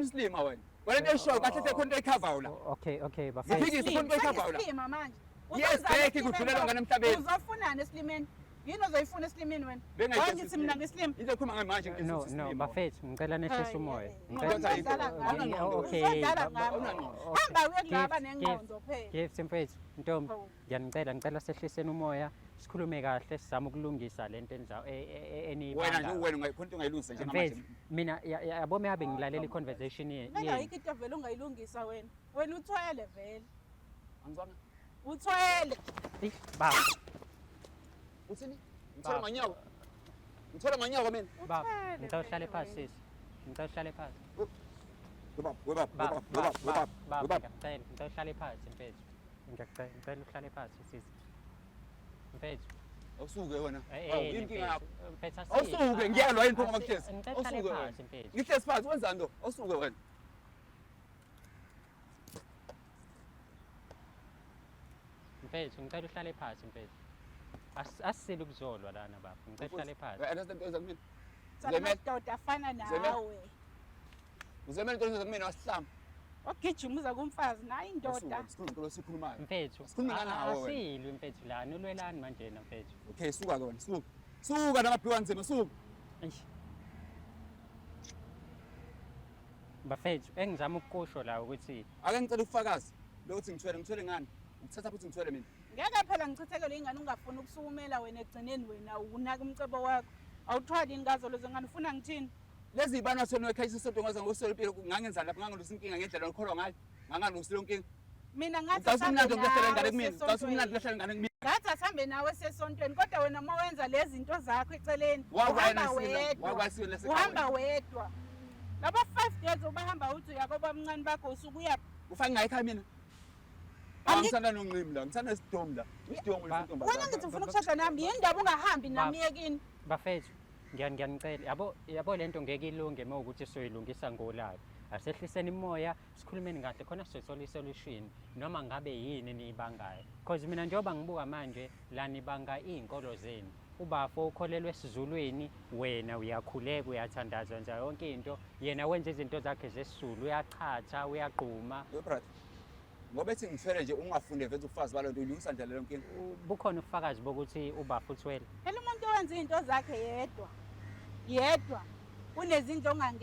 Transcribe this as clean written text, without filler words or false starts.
Awusona isilima wena. Wena into eshoyo kahle hle khona into eyikhavayo la. Okay, bafethu. Ngiphikise khona into eyikhavayo la. Sengisilima manje. Yes, Uzozama Becky, esilimeni kudlulelwa lo. ngane emhlabeni. Uzofunani esilimeni? Yini ozoyifuna esilimeni wena? Bengayidesi Wangithi mina ngisilima. Into ekhuluma ngayo manje No, ngidesi no, bafethu, ngicela nehlise Hayi, umoya. eh, Ngicela- Uzodlala ngami. Okay, Uzodlala ba- ngami. okay. Hamba uye kulaba Gift, nengqondo phela. Gift mfethu, ntombi, Hawu. ngiyanicela, ngicela sehliseni umoya, sikhulume kahle, sizame ukulungisa lento Wena nje eniyibangayo. wena ungayikhona into ongayilungisa njengamanje. Mfethu, mina yabo meyabe ngilalela i-conversation Mina yenu. ayikho into vele ongayilungisa wena. Wena uthwele vele. Angizwanga. Uthwele. Eish, baba, Uthini? Ngithola manyawo. Ngithola manyawo mina. baba, Uthwele ngicela uhlale vele phansi wena. sisi. Ngicela uhlale phansi. Webaba, webaba, Baba, webaba, baba, webaba, baba, webaba. ngiyacela, ngicela uhlale phansi mfethu. Ngiyacela, ngicela uhlale phansi sisi. Mfethu. Awusuke wena. Eh, Awu, eh, yini inkinga yakho? mfethu, Awusuke, ngiyalwa yini pho ngoba kuhlezi? Ngicela uhlale Awusuke wena. phansi mfethu. Ngihlezi phansi wenzani lo? Awusuke wena. Mfethu, ngicela uhlale phansi mfethu. Asisile ukuzolwa lana baba. Ngicela uhlale phansi. Uya-understand into enza kumina? Tsala Uzemela. amadoda afana Uzemela. nawe. Uzemela into enza kumina wasihlama. Ogijima uza kumfazi nayi indoda. Awusuke, sikhulume into esikhulumayo. Mfethu, Sikhulume nganawe wena. asilwi mfethu lana, ulwelani manje na mfethu? Okay, suka ke wena, suka. Suka namabhiwa nzima, suka. Eish. Bafethu, engizama ukukusho la ukuthi Ake ngicela ubufakazi lokuthi ngithwele, ngithwele ngani? Ukuthatha futhi ngithwele mina. Ngeke phela ngichithekele ingane ungafuni ukusukumela wena ekugcineni wena unaka umcebo wakho. Awuthwali yini ngazo lezo ngane ufuna ngithini? Lezi zibani wathona ekhayisa isonto ngaze ngoswela impilo ngangenzani lapho ngangalusa inkinga ngendlela okholwa ngayo. Ngangalusi leyo nkinga. Mina ngathi Ucasa umnandi asambe okulahlela ingane nawe kumina. Ucasa umnandi sesontweni. okulahlela ingane kumina. Ngathi asambe nawe sesontweni kodwa wena uma wenza lezi zinto zakho eceleni Wakwayena uhamba sila, wedwa. wakwasila lasekhaya. Uhamba wedwa. Labo 5 days ubahamba uthi uyakobamncane bakho usuke uya Ufake ngayo ekhaya mina. Angithanda nonqimi la, ngithanda isidomu la. Isidomu lesintombazane. Wena ngithi ufuna ukushada nami yini ndaba ungahambi nami yekini? Bafethu, ngiyanicela, yabo lento ngeke ilunge uma ukuthi soyilungisa ngolaka. Asehliseni imoya, sikhulumeni kahle khona sizothola isolution noma ngabe yini eniyibangayo. Because mina njengoba ngibuka manje la nibanga iy'nkolo zenu. Ubafo ukholelwa esiZulwini, wena uyakhuleka, uyathandaza, wenza yonke into. Yena wenza izinto zakhe zesiZulu, uyachatha, uyagquma. Yo brother. Ngoba ethi ngithwele nje ungafunde vele ubufazi balonto ulungisa njani leyo nkinga? Bukhona ubufakazi bokuthi ubafo uthwele. Phela umuntu owenza izinto zakhe yedwa. Yedwa. Kunezinto ongange